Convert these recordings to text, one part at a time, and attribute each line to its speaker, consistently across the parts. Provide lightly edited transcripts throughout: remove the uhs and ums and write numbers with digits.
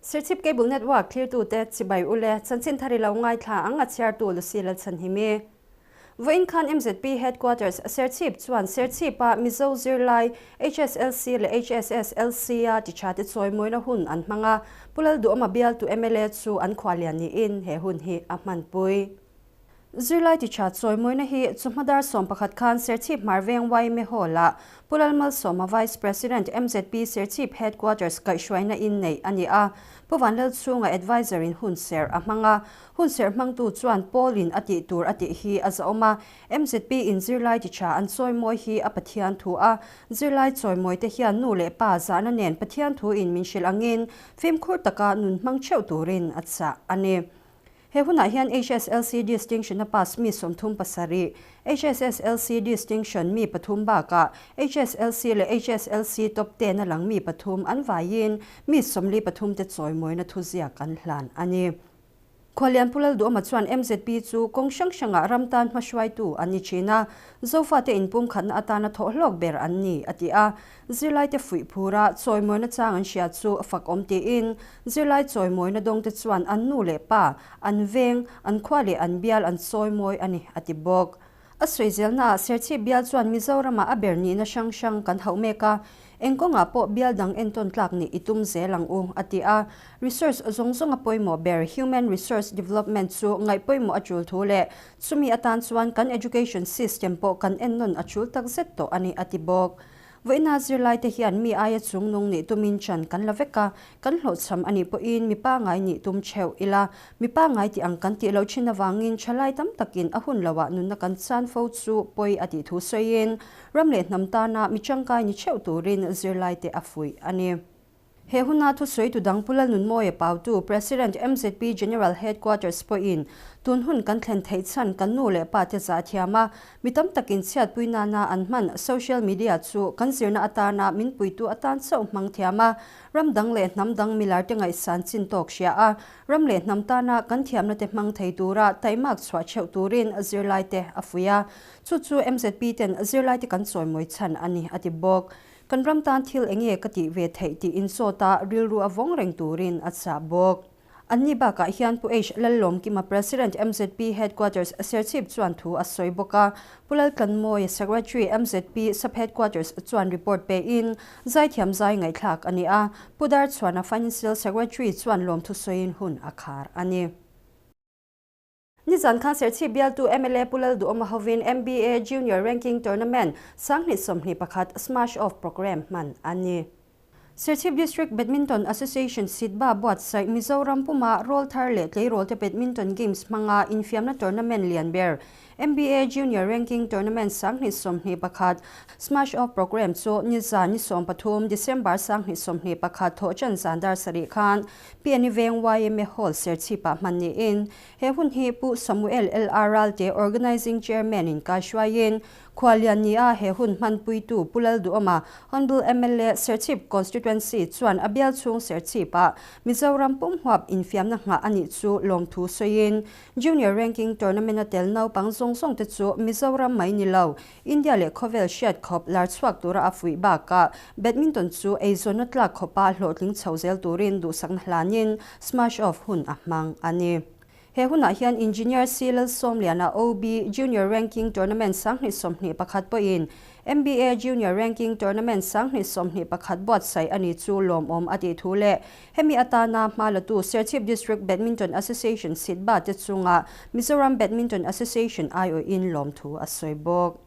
Speaker 1: Serchhip Cable Network thlirtute chibai ule chanchin thar i lo ngaithla ang a chhiartu Lucy Lalchhanhimi. Vawiin khan mzp Headquarters Serchhip chuan Serchhip-a Mizo zirlai HSLC leh HSSLC-a tichate chawimawina hun an hmang a, Pu Lalduhawma bialtu mla chu an khualian niin he hun hi a hmanpui. Zirlai tichha chawimawina hi chawhma 11 khan Serchhip Hmarveng yma Hall-ah Pu Lalmalsawma Vice President mzp Serchhip Headquarters kaihhruaina in neih a ni a, Pu Vanlalchhunga Adviser in hunserh a hmang a, hunserh hmangtu chuan Paul in a tih tur a tih hi a zahawm a, mzp in zirlai tichha an chawimawi hi a Pathian thu a, zirlai chawimawi te hian nu leh pa zahna nen Pathian thu in min hrilh angin fimkhur taka nun hmang theuh turin a chah a ni. He hunah hian HSLC Distinction a pass mi 37, HSSLC Distinction mi pathum bakah HSLC leh HSLC Top 10 a lang mi pathum an vaiin mi 43 te chawimawina thuziak an hlan a ni. Khualian Pu Lalduhawma chuan mzp chu kawng hrang hrangah ram tan hmahruaitu an ni thin a, Zofate inpumkhatna atana thawhhlawk ber an ni, a ti a. Zirlaite fuih phura chawimawina chang an hria chu fak awm tiin, zirlai chawimawina dawngte chuan an nu leh pa, an veng, an khua leh an bial an chawimawi a ni, a ti bawk. A sawi zelnaah Serchhip bial chuan Mizoramah a ber nihna hrang hrang kan hauh mek a, eng kawngah pawh bial dang entawn tlak nih i tum zel ang u, a ti a. Resource zawng zawnga pawimawh ber Human Resource Development chu ngaih pawimawh a tul thu leh chumi atan chuan kan education system pawh kan ennawn a tul takzet tawh a ni, a ti bawk. Vawiina zirlaite hian mi aia chungnung nih tumin chan kan la vek a, kan hlawhchham a nih pawhin mi pangai nih tum theuh ila, mi pangai tih ang kan tih loh thin avangin thalai tam takin a hun loah nunna kan chan fo chu pawi a tih thu sawiin ram leh hnam tana mi tangkai ni theuh turin zirlaite a fuih a ni. He huna thusawi tu dang Pu Lalnunmawia Pautu, President mzp General Headquarters pawhin tun hun kan thlen theih chhan kan nu leh pa te zah thiam a, mi tam takin chhiatpui nana an hman social media chu kan zirna atana min puitu atan chauh hmang thiam a, ram dang leh hnam dang milar te ngaihsan chin tawk hria a, ram leh hnam tana kan thiamna te hmang thei tura taimak chhuah theuh turin zirlai te a fuih a, chu chu mzp ten zirlai te kan chawimawi chhan a ni a ti bawk. Kan ram tan thil enge ka tih ve theih tih insawt a, rilru a vawng reng turin a chah bawk. Anni bakah hian Pu H. Lallawmkima President mzp Headquarters Serchhip chuan thu a sawi bawk a, Pu Laltlanmawia Secretary mzp Sub Headquarters chuan report pein zaithiam zai ngaihthlak a ni a, Pu Darchhuana Financial Secretary chuan lawmthu sawiin hun a khar a ni. Nizan khan Serchhip bialtu mla Pu Lalduhawma hovin MBA Junior Ranking Tournament 2021 Smash Off Programme hman a ni. Serchhip District Badminton Association Sitba buatsaih Mizoram puma rawlthar leh tleirawlte Badminton Games hmanga infiamna tournament lian ber MBA Junior Ranking Tournament 2021 Smash Off Programme chu nizan ni 13 December 2021 thawhchan zan dar sarih khan PNE Veng yma Hall Serchhipah hman niin he hun hi Pu Samuel LR Ralte Organizing Chairman in kaihruaiin Khualian ni a he hun hmanpuitu Pu Lalduhawma Honourable mla Serchhip Constituency chuan a bial chhung Serchhipah Mizoram pumhuap infiamna nghah a nih chu lawmthu sawiin Junior Ranking Tournament a tel naupang zawng zawng te chu Mizoram mai ni lo India leh khawvel hriat khawp lar chhuak tura a fuih bakah badminton chu eizawnna tlak khawpa hlawhtling chho zel turin duhsakna hlanin smash off hun a hmang a ni. He hunah hian Engineer C Lalsawmliana OB Junior Ranking Tournament 2021 pawhin MBA Junior Ranking Tournament 2021 buatsaih a ni chu lawmawm a tih thu leh hemi atana hma latu Serchhip District Badminton Association Sitba te chunga Mizoram Badminton Association aiawhin lawmthu a sawi bawk.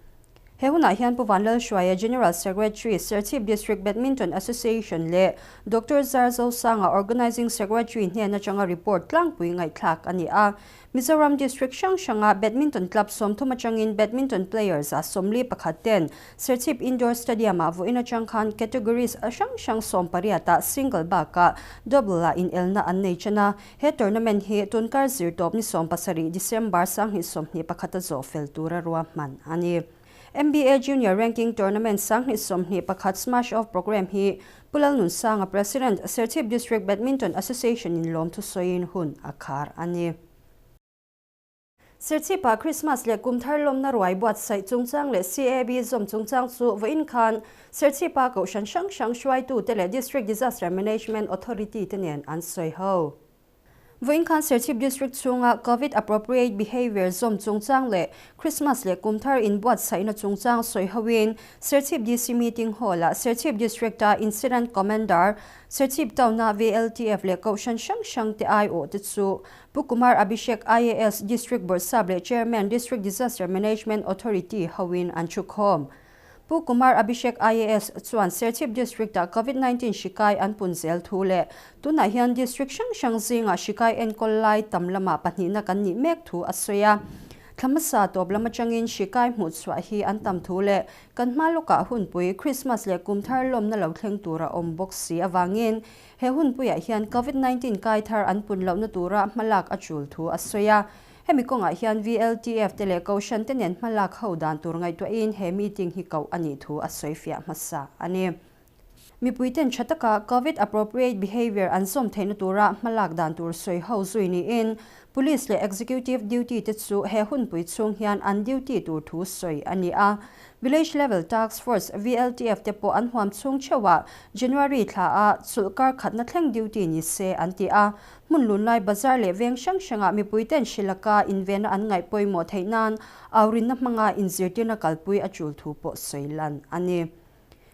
Speaker 1: He hunah hian Pu Vanlalhruaia General Secretary Serchhip District Badminton Association leh Doctor Zarzo Sanga Organizing Secretary hnen atanga report tlangpui ngaihthlak a ni a. Mizoram District hrang hranga Badminton Club 30 atangin Badminton players a 41 ten Serchhip Indoor Stadium ah vawiin atang khan categories hrang hrang 18 ah single bakah double ah inelna an nei chen a. He tournament hi tunkar zirtawp ni 17 December 2021 a zawh fel tura rua hman a ni. MBA Junior Ranking Tournament 2021 Smash Off Programme hi Pu Lalnunsanga President Serchhip District Badminton Association in lawmthu sawiin hun a khar a ni. Serchhip-ah Krismas leh Kumthar lawmna ruai buatsaih chungchang leh CAB zawm chungchang chu vawiin khan Serchhip-a Kohhran hrang hrang hruaitute leh District Disaster Management Authority te nen an sawi ho. Vawiin khan Serchhip District chhunga Covid Appropriate Behaviour zawm chungchang leh Krismas leh Kumthar inbuatsaihna chungchang sawi hoin Serchhip DC Meeting Hall-ah Serchhip District-a Incident Commander, Serchhip Town-a VLTF leh Kohhran hrang hrang te aiawh te chu Pu Kumar Abhishek IAS, District Bawrhsap leh Chairman, District Disaster Management Authority hoin an thukhawm. Pu Kumar Abhishek IAS chuan Serchhip District-ah Covid 19 hri kai an pun zel thu leh tunah hian District hrang hrang zingah hri kai enkawl lai tam lamah pahnihna kan nih mek thu a sawi a. Thla hmasa tawp lam atangin hri kai hmuh chhuah hi an tam thu leh kan hma lawkah hunpui Christmas leh kumthar lawmna lo thleng tur a awm bawk si avangin He hunpuiah hian Covid 19 kai thar an pun lohna tura hmalak a tul thu a sawi a. Hemi kawngah hian VLTF te leh Kohhran te nen hmalak ho dan tur ngaihtuahin he meeting hi koh a nih thu a sawi fiah hmasa a ni. Mipui ten tha taka Covid appropriate behaviour an zawm theihna tura hmalak dan tur sawi ho zui niin Police leh Executive duty te chu he hunpui chhung hian an duty tur thu sawi a ni a. Village Level Task Force, VLTF, te pawh an huam chhung theuhah January thla a chulhkar khatna thleng duty ni se an ti a. Hmun lunlai bazar leh veng hrang hrangah mipui ten hrilaka invenna an ngaih pawimawh theih nan aurinna hmanga inzirtirna kalpui a tul thu pawh sawi lan a ni.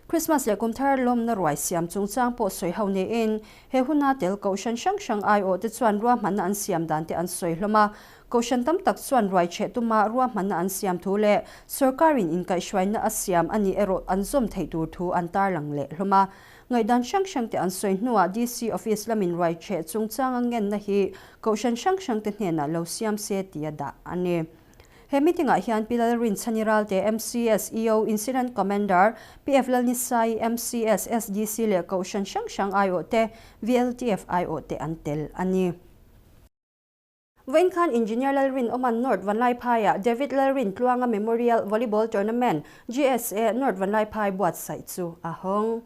Speaker 1: Christmas leh Kumthar lawmna ruai siam chungchang pawh sawi ho niin he huna tel Kohhran hrang hrang aiawh te chuan ruahmanna an siam dan te an sawi hlawm a. Kohhran tam tak chuan ruai cheh tuma ruahmanna an siam thu leh sorkarin inkaihhruaina a siam a nih erawh an zawm theih tur thu an tarlang leh hlawm a. Ngaihdan hrang hrang te an sawi hnuah DC Office lamin ruai cheh chungchanga ngenna hi Kohhran hrang hrang te hnenah lo siam se tia dah a ni. He meeting-ah hian Pi Lalrinchhani Ralte, MCS, EO, Incident Commander, PF Lalnisai, MCS, SDC leh Kohhran hrang hrang aiawhte, VLTF aiawhte an tel a ni. Vawiin khan Engineer Lalrinawman North Vanlaiphaiah David Lalrintluanga Memorial Volleyball Tournament, GSA, North Vanlaiphai buatsaih chu a hawng.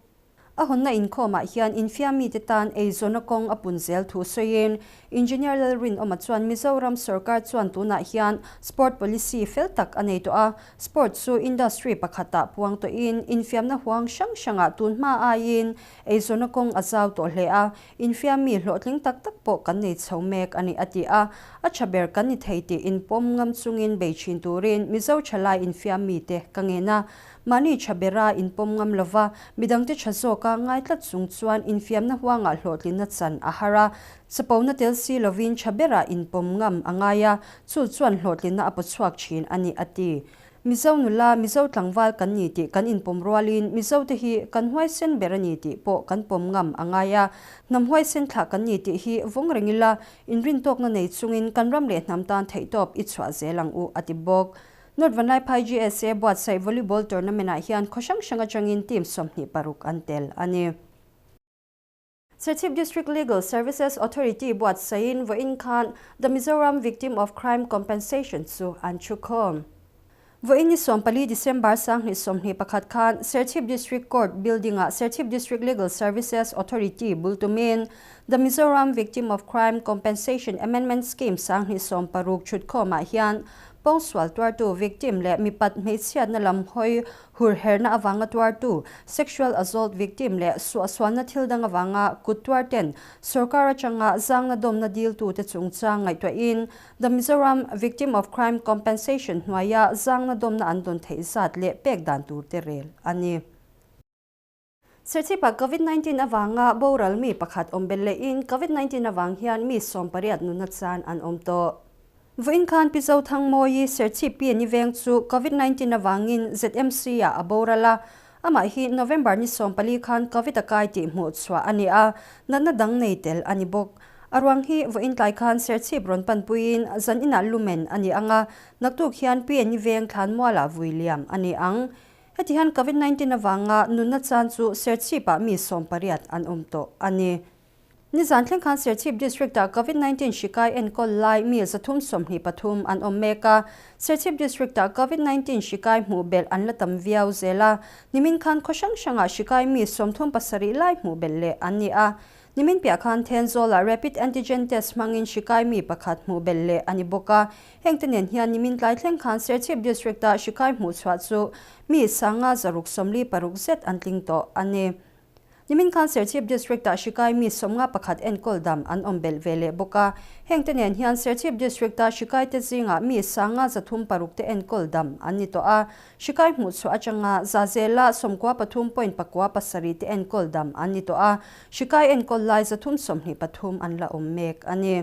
Speaker 1: A hawnna inkhawmah hian infiamite tan eizawnna kawng a pun zel thu sawiin Engineer Lalrinawma chuan Mizoram sorkar chuan tunah hian sport policy fel tak a nei tawh a, sport chu industry pakhatah puang tawhin infiamna huang hrang hrangah tunhma aiin eizawnna kawng a zau tawh hle a, infiammi hlawhtling tak tak pawh kan nei chho mek a ni a ti a, a tha ber kan ni thei tih inpawm ngam chungin bei thin turin Mizo thalai infiammite ka ngen a. Mahni tha bera inpawm ngam lova, midangte tha zawka ngai tlat chung chuan infiamna huangah hlawhtlinna chan a har a. Chapona tel si lovin tha bera inpawm ngam a ngai a, chu chuan hlawhtlinna a pawchhuak thin a ni, a ti. Mizo nula, Mizo tlangval kan ni tih kan inpawm rualin Mizote hi kan huaisen ber a ni tih pawh kan pawm ngam a ngai a. Hnam huaisen thlah kan ni tih hi vawng reng ila, inrintawkna nei chungin kan ram leh hnam tan theihtawp i chhuah zel ang u, a ti bawk. North Vanlaiphai GSA buatsaih volleyball tournament-ah hian khaw hrang hrang atangin team 26 an tel a ni. Serchhip District Legal Services Authority buatsaihin vawiin khan The Mizoram Victim of Crime Compensation chu an thukhawm. Vawiin ni 14 December 2021 khan Serchhip District Court building-ah Serchhip District Legal Services Authority bul tumin The Mizoram Victim of Crime Compensation Amendment Scheme 2016 thutkhawmah hian Pawngsual tuartu, victim, leh mipat hmeichhiatna lam hawi hur herna avanga tuartu, sexual assault victim, leh suahsualna thil dang avanga kut tuarten sorkar atanga zangna dawmna diltute chungchang ngaihtuahin The Mizoram Victim of Crime Compensation hnuaia zangna dawmna an dawn theih zat leh pek dan turte rel a ni. Serchhip-ah Covid 19 avanga boral mi pakhat awm belh lehin Covid 19 avang hian mi 18 nunna chan an awm tawh. Vawiin khan Pi Zothangmawi Serchhip PNI veng chu Covid 19 avangin ZMC-ah a boral a, amah hi November ni 14 khan Covid a kai tih hmuh chhuah a ni a, natna dang nei tel a ni bawk. A ruang hi vawiin tlai khan Serchhip rawn panpuiin zan inah lumen a ni ang a, naktuk hian PNI veng thlanmualah vui liam a ni ang. Heti hian Covid 19 avanga nunna chan chu Serchhip-ah mi 18 an awm tawh a ni. Nizan thleng khan Serchhip District-ah Covid 19 hri kai enkawl lai mi 323 an awm mek a. Serchhip District-ah Covid 19 hri kai hmuh belh an la tam viau zel a. Nimin khan khaw hrang hrangah hri kai mi 37 lai hmuh belh leh an ni a. Nimin piah khan Thenzawl-ah Rapid Antigen Test hmangin hri kai mi pakhat hmuh belh leh a ni bawk a. Hengte nen hian nimin tlai thleng khan Serchhip District-ah hri kai hmuh chhuah chu mi sanga zaruk 46 zet an tling tawh a ni. Nimin khan Serchhip District-ah hri kai mi 51 enkawl dam an awm belh ve leh bawk a. Hengte nen hian Serchhip District-a hri kaite zingah mi 536 te enkawl dam an ni tawh a. Hri kai hmuh chhuah atanga zazela 93.97 te enkawl dam an ni tawh a. Hri kai enkawl lai 323 an la awm mek a ni.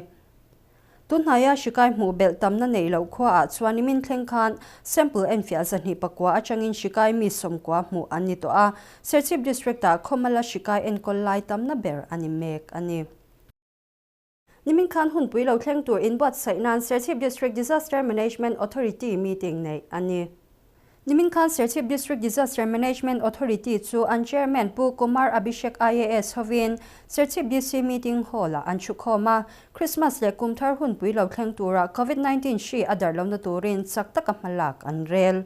Speaker 1: Tunhnaia hri kai hmuh belh tamna neih loh khuaah chuan nimin thleng khan sample enfiah 209 atangin hri kai mi 90 hmuh an ni tawh a. Serchhip District-ah khawmala hri kai enkawl lai tamna ber a ni mek a ni. Nimin khan hunpui lo thleng tur inbuatsaih nan Serchhip District Disaster Management Authority meeting neih a ni. Nimin khan Serchhip District Disaster Management Authority chu an Chairman Pu Kumar Abhishek IAS hovin Serchhip DC Meeting Hall-ah an thukhawm a. Christmas leh kum thar hunpui lo thleng tura Covid-19 hri a darh lohna turin chak taka hmalak an rel.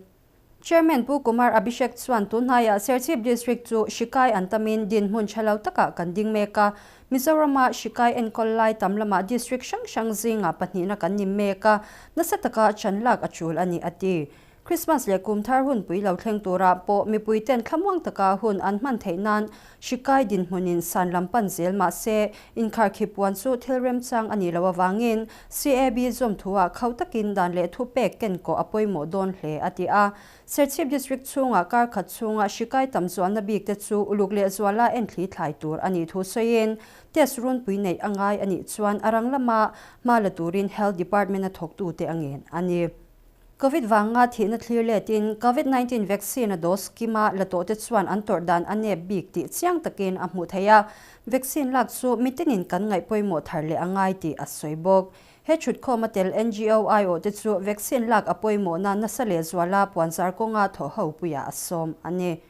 Speaker 1: Chairman Pu Kumar Abhishek chuan tunhnaiah Serchhip District chu hri kai an tamin dinhmun tha lo takah kan ding mek a. Mizorama hri kai enkawl lai tam lamah district hrang hrang zingah pahnihna kan ni mek a, nasa taka chanlak a tul a ni a ti. Christmas leh kum thar hunpui lo thleng turah pawh mipuiten thlamuang taka hun an hman theih nan hri kai dinhmunin san lam pan zel mah se inkharkhip puan chu thil remchang a nih loh avangin CAB zawm thuah khau takin dan leh thu pek ken kawh a pawimawh dawn hle a ti a. Serchhip District chhungah kar khat chhunga hri kai tam zualna bik te chu uluk leh zuala enthli thlai tur a nih thu sawiin test runpui neih a ngai a nih chuan a rang lama hma la turin Health Department a thawktute a ngen a ni. Covid vanga thihna thlir letin Covid-19 vaccine a dose kima la tawhte chuan an tawrh dan a nep bik tih chiang takin a hmuh theih a. Vaccine lak chu mitinin kan ngaih pawimawh thar leh a ngai tih a sawi bawk. He thutkhawm a tel NGO aiawhte chu vaccine lak a pawimawhna nasa leh zuala puanzar kawnga thawh ho puiah a sawm a ni.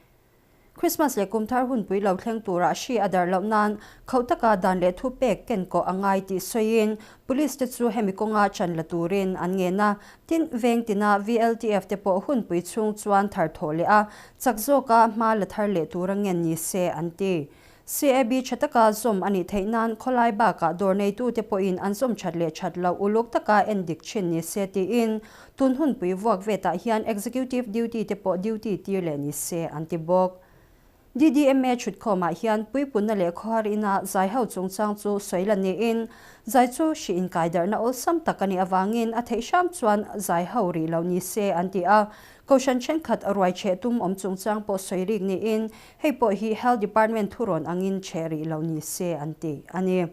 Speaker 1: Christmas leh kum thar hunpui lo thleng turah hri a darh loh nan khauh taka dan leh thu pek ken kawh a ngai tih sawiin Police te chu hemi kawnga chan la turin an ngen a. Tin, veng tina VLTF te pawh hunpui chhung chuan thar thawh leh a, chak zawka hma la thar leh tura ngen ni se an ti. CAB tha taka zawm a nih theih nan khawlai bakah dawr neitute pawhin an zawm that leh that loh uluk taka en dik thin ni se tiin tun hunpui vuak vetah hian Executive Duty te pawh duty tir leh ni se an ti bawk. DDMA thutkhawmah hian puipunna leh khawhar ina zai ho chungchang chu sawi la niin zai chu hri inkaidarhna awlsam tak a nih avangin a theih hram chuan zai ho rih lo ni se an ti a. Kohhran thenkhat ruai cheh tum awm chungchang pawh sawi rik niin hei pawh hi Health Department thurawn angin cheh rih lo ni se an ti a ni.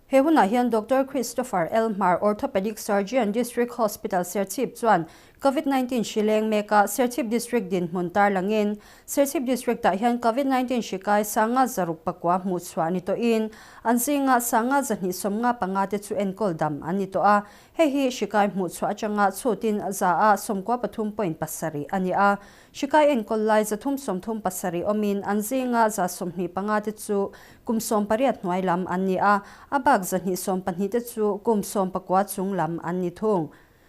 Speaker 1: He hunah hian Doctor Christopher L. Hmar, Orthopedic Surgeon, District Hospital Serchhip chuan Covid-19 hri leng meka Serchhip District dinhmun tarlangin Serchhip District-ah hian Covid-19 hri kai 509 hmuh chhuah ni tawhin an zinga 5295 te chu enkawl dam an ni tawh a. Hei hi hri kai hmuh chhuah atanga chhutin za a 93.7 a ni a. Hri kai enkawl lai 337 awmin an zinga 125 te chu kum 18 hnuai lam an ni a, a bak 212 te chu kum 19 chung lam an ni thung.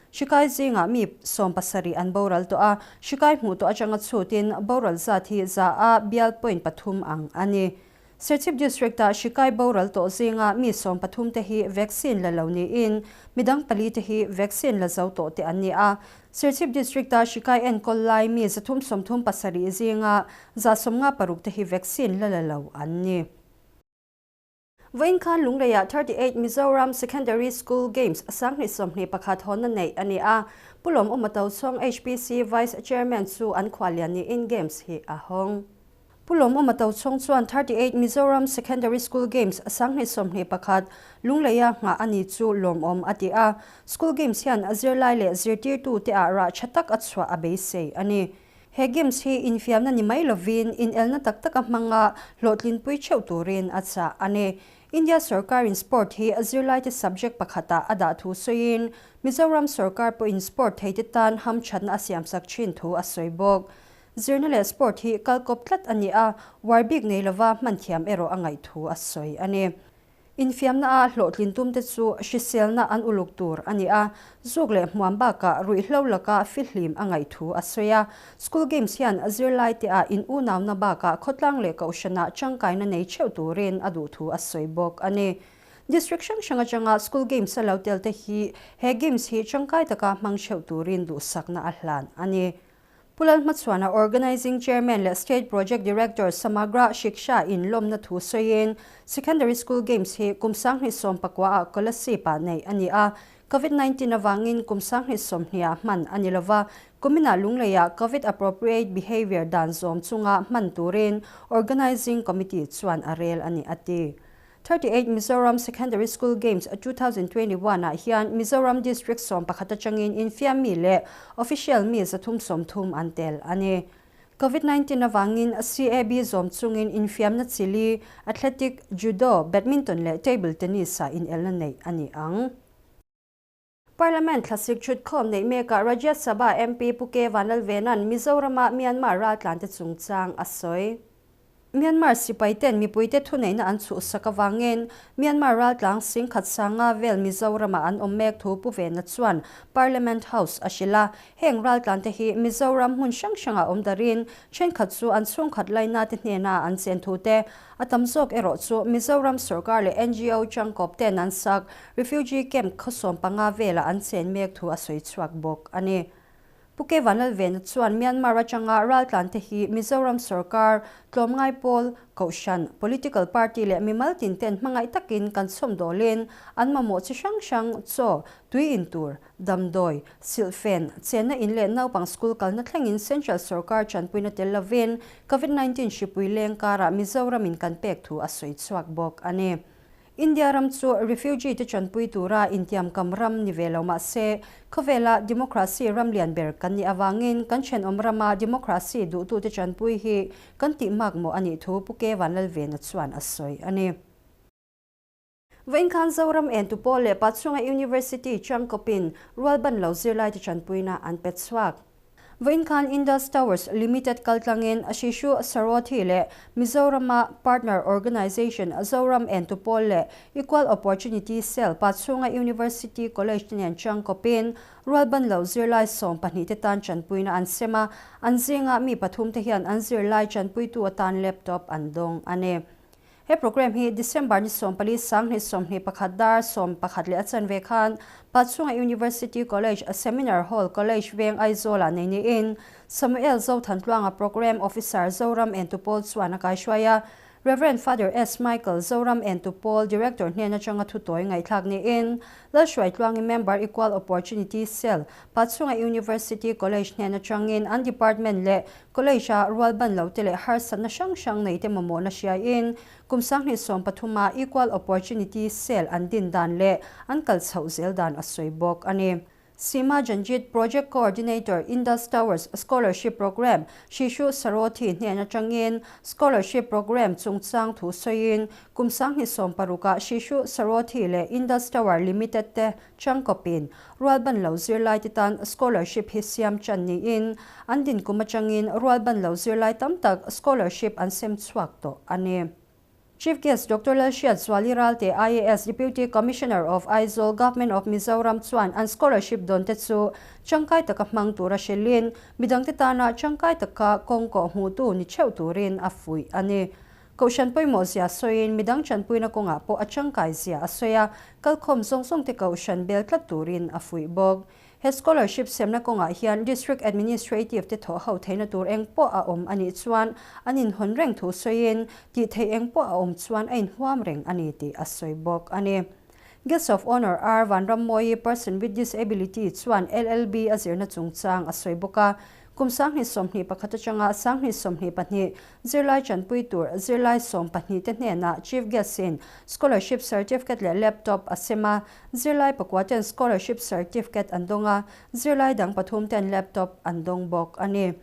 Speaker 1: Hri kai zinga mi 70 an boral tawh a, hri kai hmuh tawh atanga chhutin boral zat hi za a bial point pathum ang a ni. Serchhip District-ah hri kai boral tawh zinga mi 13 te hi vaccine la lo niin midang pali te hi vaccine la zo tawh te an ni a. Serchhip District-ah hri kai enkawl lai mi 337 zinga 156 te hi vaccine la la lo an ni. Vawiin khan Lungleiah 38 Mizoram Secondary School Games 2021 hawnna neih a ni a. Pulawm Awma Tochhawng HPC Vice Chairman chu an khuallian niin Games hi a hawng. Pulawm Awma Tochhawng chuan 38 Mizoram Secondary School Games 2021 Lungleia ngah a ni chu lawmawm a ti a. School Games hian a zirlai leh zirtirtu te ah rah tha tak a chhuah a beisei a ni. He Games hi infiamna ni mai lovin inelna tak taka hmanga hlawhtlinpui theuh turin a chah a ni. India sarkarin sport hi a zirlaite subject pakhatah a dah thu sawiin Mizoram sarkar pawhin sport theite tan hamthatna a siamsak thin thu a sawi bawk. Zirna leh sport hi kalkawp tlat a ni a, war bik nei lova hman thiam erawh a ngaih thu a sawi a ni. Infiamna a hlawhtlin tum te chu hriselna an uluk tur a ni a, zuk leh hmuam bakah ruihhlo laka fihlim a ngaih thu a sawi a. School Games hian zirlai te ah in unauna bakah khawtlang leh kohhranah tangkaina nei theuh turin a duh thu a sawi bawk a ni. District hrang hrang atanga School Games a lo tel te hi he Games hi tangkai taka hmang theuh turin duhsakna a hlan a ni. Pu Lalhmachhuana Organising Chairman leh State Project Director Samagra Shiksha in lawmna thu sawiin Secondary School Games hi kum 2019 ah Kolasib ah neih a ni a, Covid 19 avangin kum 2020 ah hman a ni lova, kuminah Lunglei ah Covid Appropriate Behaviour dan zawm chunga hman turin Organising Committee chuan a rel a ni a ti. 38 Mizoram Secondary School Games 2021 ah hian Mizoram District 11 atangin infiam mi leh official mi 330 an tel a ni. Covid-19 avangin CAB zawm chungin infiamna chili, athletic, judo, badminton leh table tennis ah inelna neih a ni ang. Parliament thlasik thutkhawm neih mekah Rajya Sabha MP Pu K Vanlalvena'n Mizorama Myanmar raltlante chungchang a sawi. Myanmar sipaiten mipuite thuneihna an chhuhsak avangin Myanmar raltlang singkhat sanga vel Mizorama an awm mek thu Pu Vena chuan Parliament House a hrilh a. Heng raltlante hi Mizoram hmun hrang hrangah awm darin thenkhat chu an chhungkhat laina te hnena an chen thu te a tam zawk erawh chu Mizoram sorkar leh NGO changkawp ten an sak refugee camp khawsawm panga velah an chen mek thu a sawi chhuak bawk a ni. Pu K Vanlalvena chuan Myanmar atanga raltlante hi Mizoram sorkar, tlawmngai pawl, kohhran, political party leh mimal tin ten hmangaih takin kan chhawm dawlin an mamawh chi hrang hrang chaw, tui in tur, damdawi, silhfen, chenna in leh naupang school kalna thlengin central sorkar tanpuina tel lovin Covid 19 hripui leng karah Mizoram in kan pek thu a sawi chhuak bawk a ni. India ram chu refugee te tanpui tura intiam kam ram ni ve lo mah se, khawvela democracy ram lian ber kan nih avangin kan thenawm rama democracy duhtu te tanpui hi kan tih mak maw a nih thu Pu K Vanlalvena chuan a sawi a ni. Vawiin khan Zoram en tu pawl leh Pachhunga University changkawpin rualban lo zirlai te tanpuina an pe chhuak. Vawiin khan Indus Towers Limited kaltlangin Shishu Sarothi leh Mizorama partner organisation Zoram en tu pawl leh Equal Opportunity Cell Pachhunga University College te nen changkawpin rualban lo zirlai 12 te tan tanpuina an sem a, an zinga mi pathum te hian an zirlai tanpuitu atan laptop an dawng a ni. He program hi December ni 14 2021 dar 11 leh a chanve khan Pachhunga University College Seminar Hall College Veng Aizawl ah nei niin Samuel Zothantluanga Program Officer Zoram en tu pawl chuan a kaihruai a, Reverend Father S Michael Zoram en tu pawl Director hnen atanga thu tawi ngaihthlak niin Lalhruaitluangi Member Equal Opportunity Cell Pachhunga University College hnen atangin an department leh College a rualban lo te leh harsatna hrang hrang nei te mamawhna hriain kum 2030 ah Equal Opportunity Cell an din dan leh an kal chhoh zel dan a sawi bawk a ni. Seema Janjit, Project Coordinator, Indus Towers Scholarship Programme, Shishu Sarothi hnen atangin Scholarship Programme chungchang thu sawiin kum 2016 ah Shishu Sarothi leh Indus Tower Limited te changkawpin rualban lo zirlai te tan scholarship hi siam chan niin an din kum atangin rualban lo zirlai tam tak scholarship an sem chhuak tawh a ni. Chief Guest Dr. Lalhriat Zuali Ralte IAS Deputy Commissioner of Aizawl Government of Mizoram chuan an scholarship dawn te chu changkai taka hmang tura hrilhin midang te tana changkai taka kawng kawh hmuh tu ni theuh turin a fuih a ni. Kohhran pawimawh zia sawiin midang chanpuina kawngah pawh a changkai zia a sawi a, kalkhawm zawng zawng te kohhran bel tlat turin a fuih bawk. He scholarship semna kawngah hian District Administrative te thawh ho theihna tur eng pawh a awm a nih chuan an inhawn reng thu sawiin tih theih eng pawh a awm chuan a inhuam reng a ni tih a sawi bawk a ni. Guest of Honour R Vanrammawi, Person with Disability chuan LLB a zirna chungchang a sawi bawk a, kum 2021 atanga 2022 zirlai chanpui tur zirlai 12 te hnenah Chief Guest in Scholarship Certificate leh laptop a sem a, zirlai pakua ten Scholarship Certificate an dawng a, zirlai dang pathum ten laptop an dawng bawk a ni.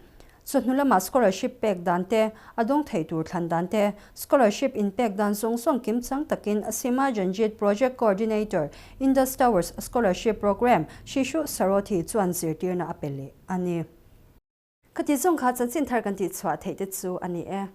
Speaker 1: Chawhnu lama scholarship pek dan te, a dawng thei tur thlan dan te, scholarship in pek dan zawng zawng kim chang takin Seema Janjit Project Coordinator, Indus Towers Scholarship Programme, Shishu Sarothi chuan zirtirna a pe leh a ni. Khati zawng kha chanchin thar kan tih chhuah theih te chu a ni e.